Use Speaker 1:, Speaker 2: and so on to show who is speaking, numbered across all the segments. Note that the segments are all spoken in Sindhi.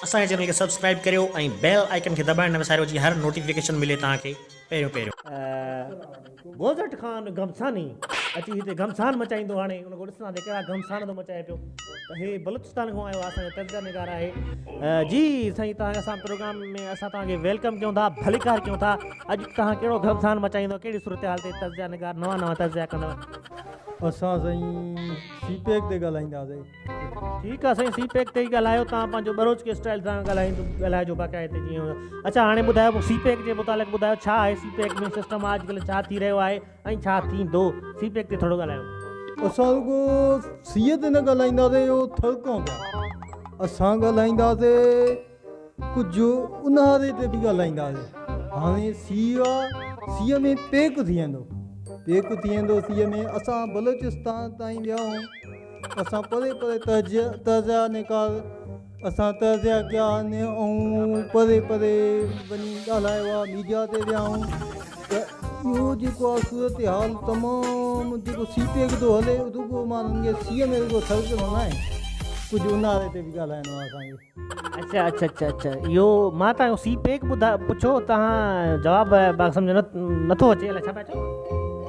Speaker 1: اسان جي چينل کي سبسڪرائيب ڪريو ۽ بيل آئيڪن کي دٻائڻ نه وساريو جيئن هر نوٽيفڪيشن ملي توهان کي پهريون پهريون.
Speaker 2: گوزٽ خان گهمساني اچي هتي گهمسان مچائيندو هاڻي ان کي ڏسندا ته ڪهڙا گهمسان ٿو مچائي پيو ته هي بلوچستان کان آيو آهي اسان جو تجزيه نگار آهي جي سائين توهان اسان پروگرام ۾ اسان توهان کي welcome ڪيون ٿا ڀليڪار ڪيون ٿا اڄ توهان ڪهڙو گهمسان مچائيندو ڪهڙي صورتحال تي تجزيه نگار نوان نوان تجزيا ڪندو.
Speaker 3: اسان سائين سي پيڪ تي ڳالهائينداسين.
Speaker 2: ٺيڪ آ سائين سي پيڪ تي ئي ڳالهايو توهان پنهنجو ٻروچ ڪي اسٽائيل سان ڳالهائيندو ڳالهائجو باقاعدي جيئن اڇا هاڻي ٻڌايو سي پيڪ جي متعلق ٻڌايو ڇا آهي سي پيڪ ۾ سسٽم آ اڄڪلهه ڇا ٿي رهيو آهي ۽ ڇا ٿيندو سي پيڪ تي ٿورو ڳالهايو.
Speaker 3: اسان رڳو سيء تي نه ڳالهائينداسين اهو ٿر کان پيا اسان ڳالهائينداسين ڪجهه اونهاري تي به ڳالهائينداسين هاڻي سيء آ سيء ۾ پيڪ ٿي ويندو پيڪ ٿي ويندو سيء ۾ اسان بلوچستان تائين ويا آهيون اسان پري پري تهجيا تهجيا نڪال اسان تهجيا ڪيا آهن ۽ پري پري وڃي ڳالهايو آهي ميڊيا تي ويا آهيون ته اهو جيڪو آهي صورتحال تمام جيڪو سي پيڪ ٿو هلي رڳو ماڻهن کي سيء ۾ رڳو ٿرڪڻو نه آهي ڪجهه اونهاري تي به ڳالهائڻو آهي اسان کي.
Speaker 2: اچا اچا اچا اچا اهو مان تان سي پيڪ ٻڌا پڇو تان جواب با سمجھ نه نٿو اچي الائي ڇا پيا چئو.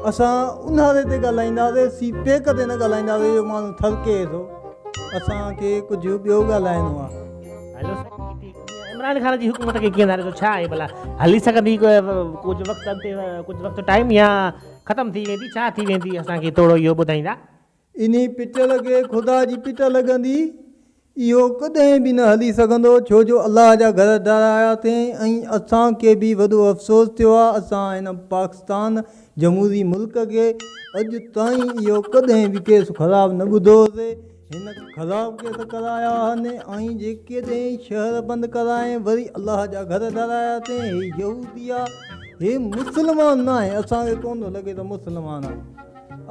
Speaker 3: اسان اونهاري تي ڳالهائينداسي سي پيڪ تي نه ڳالهائينداسي جو ماڻهو ٿرڪي ٿو اسان کي ڪجهه ٻيو ڳالهائڻو آ.
Speaker 2: هلو سائين عمران خان جي حڪومت کي ڪيئن ٿا ڏسو ڇا آهي ڀلا هلي سگهندي ڪجهه وقت اڳتي ڪجهه وقت ٽائيم يا ختم ٿي ويندي ڇا ٿي ويندي اسان کي ٿورو اهو ٻڌائيندا.
Speaker 3: انهي پٽيل کي خدا جي پٽ لڳندي، اهو ڪڏهن به نه هلي سگهندو، ڇو جو الله جا گهر ڊارايا اٿئين ۽ اسان کي به وڏو افسوس ٿيو آهي، اسان هن پاڪستان جمهوري ملڪ کي اڄ تائين اهو ڪڏهن به ڪيس خراب نه ٻڌو هوسي، هن خراب ڪيس ڪرايا آهن ۽ جيڪڏهن شهر بند ڪرائين وري الله جا گهر ڊارايا اٿئين، هي يهودي آ هي مسلمان ناهي، اسان کي ڪونه ٿو لڳي ته مسلمان آ.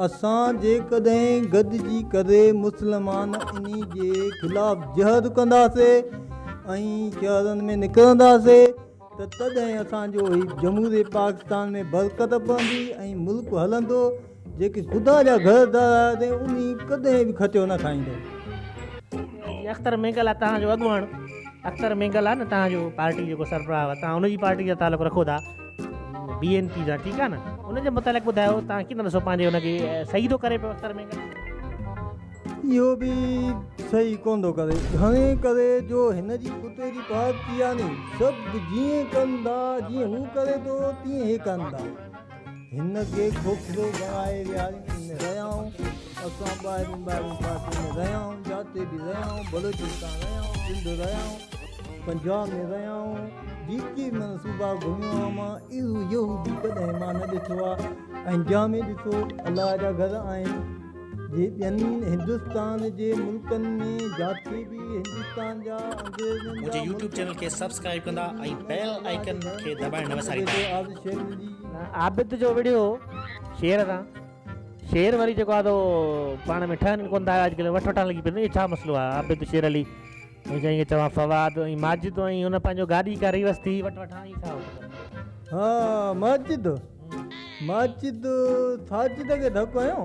Speaker 3: اسان جيڪڏهن گڏجي ڪري مسلمان انهي جي خلاف جهد ڪنداسي ۽ شهرن ۾ نڪرنداسي ته تڏهن اسان جو هي جمهوري پاڪستان ۾ برڪت پوندي ۽ ملڪ هلندو جيڪي خدا جا گهر دار آهن انهي ڪڏهن به کٽيو نه کائيندو.
Speaker 2: جي اختر مينگل آ توهان جو اڳواڻ اختر مينگل آ نه توهان جو پارٽي جيڪو سربراهه آ توهان ان جي پارٽي سان تعلق رکو ٿا. بي اين پي سان ٺيڪ آ نه ان جي متعلق ٻڌايو تان ڪيئن ٿا ڏسو پنهنجي ان کي صحيح ٿو ڪري پيو اختر مينگل.
Speaker 3: اهو به صحيح ڪونه ٿو ڪري گهڻي ڪري جو هن جي ڪتي جي پارٽي آ ني سڀ جيئن ڪن ٿا جيئن هو ڪري ٿو تيئن هي ڪن ٿا هن کي کوکلو بڻائي ويهارين ۾ رهيا آهيون اسان ٻاهرين ٻاهرين پارٽين ۾ رهيا آهيون جاتي به رهيا آهيون بلوچستان رهيا آهيون سنڌ رهيا آهيون پنجاب ۾ رهيا آهيون جيڪي به معنيٰ صوبا گهميو آهيان مان اهڙو يهودي ڪڏهن مان نه ڏٺو آهي ۽ جامع ڏسو الله جا گهر آهن جي ٻين هندستان جي ملڪن ۾ جاتي به هندستان جا انگريزن جا
Speaker 1: منهنجي يوٽيوب چينل کي سبسڪرائيب ڪندا ۽ بيل آئيڪن کي دٻائڻ نه وساريندا.
Speaker 2: عابد جو وڙهيو شير سان شير وري جيڪو آ سو پاڻ ۾ ٺهن ڪونه ٿا اڄڪلهه وٺ وٺان لڳي پيا اهي ڇا مسئلو آ عابد شير علي ۽ چيائين کي چوان فواد ۽ ماجد ۽ هن پنهنجو گاڏي ڪا ريوس ٿي وٺ وٺان ۽ ڇا
Speaker 3: ها ماجد ماجد ساجد کي ڌڪ هنيو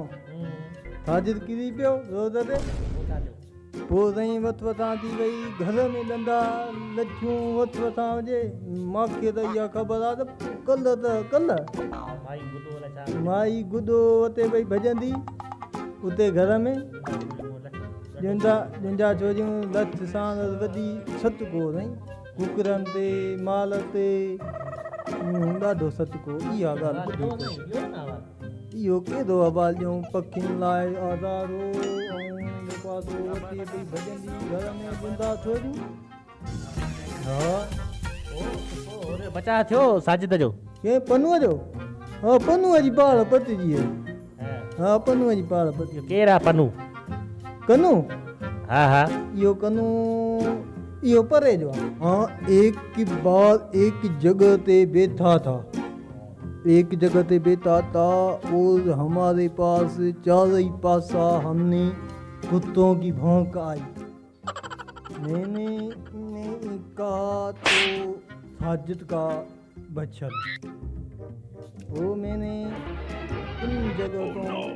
Speaker 3: ساجد ڪري پيو روڊ تي پوء سائين وٿ وٿان ٿي وئي گهر ۾ ڏندا لٺيون وٿ وٿان هجي ماکي ته اها خبر آ ته ڪلهه ته ڪلهه مائي گڏو اتي پئي ڀڄندي اتي گهر ۾ ڄنڊا ڄنڊا ڇوريون لٺ سان وڏي ست ڪو سائين ڪڪرن تي مال تي ڏاڍو ست ڪو اها ڳالهه ٻڌي اهو ڪيڏو حوال ڏيون پکين لاء آزار هو ۽ جيڪو آ سو اچي پئي ڀڄندي گهر ۾ ڄنڊا ڇوريون ها
Speaker 2: بچاء ٿيو ساجد جو
Speaker 3: ڪنهن پنهونء جو ها پنهونء جي پاڙ پٽجي وئي ها پنهونء جي پاڙ پٽجي
Speaker 2: ڪير آ پنهون؟
Speaker 3: ڪنو؟
Speaker 2: ها ها.
Speaker 3: اهو ڪنو اهو پري جو آ. ها ايڪ بار ايڪ جڳهه تي بيٺا ٿا ايڪ جڳهه تي بيٺا ٿا اور هماري پاس چارئي پاسا هم ني ڪتون ڪي ڀونڪ آئي مين ني ڪها تو ساجد ڪا بڇل وہ مين ني ان جڳهه تون.